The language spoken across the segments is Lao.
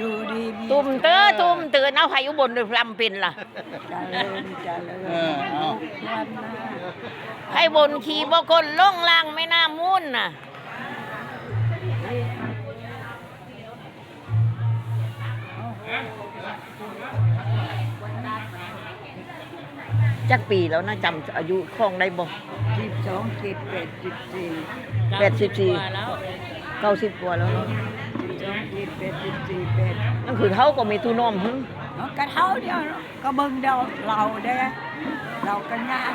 ຢູ່ດີມີສຸກ ຕຸ້ມເຕີ ຕຸ້ມເຕີ ເອົາ ໃຜອຸບົນໂດຍພລັມເປັນລະ ຈະເລີນ ຈະເລີນ ເອີ ເອົາ ໃຜບຸນຂີ່ບໍ່ກົນ ລົງລ່າງແມ່ນ້ຳມູນນະ. ຈັກປີແລ້ວນະ ຈຳອາຍຸຂອງໄດ້ບໍ່? ສິບສອງ ເຈັດ ແປດສິບສີ່ ແປດສິບສີ່ ເກົ້າສິບກວ່າແລ້ວ ເກົ້າສິບກວ່າແລ້ວເນາະ ສິບສອງ ເຈັດ ແປດສິບສີ່ ແປດ ນັ້ນຄືເຖົ້າກວ່າແມ່ຕູ້ນ້ອມຫັ້ນ ເຮົາກະເຖົ້າດຽວເນາະ ກະເບິ່ງດຽວ ລາວເດ້ ລາວກະຍ່າງ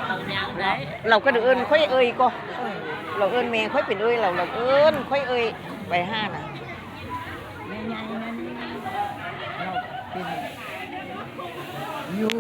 ລາວຍ່າງໄດ້ ລາວກະເອີ້ນຂ້ອຍເອີ່ຍກໍ ເອີ ລາວເອີ້ນແມ່ຂ້ອຍເປັນເອີ່ຍ ລາວ ລາວເອີ້ນຂ້ອຍເອີ່ຍ ໄປຫານະ ແມ່ໃຫຍ່ນັ້ນ ລາວເປັນ ຢູ່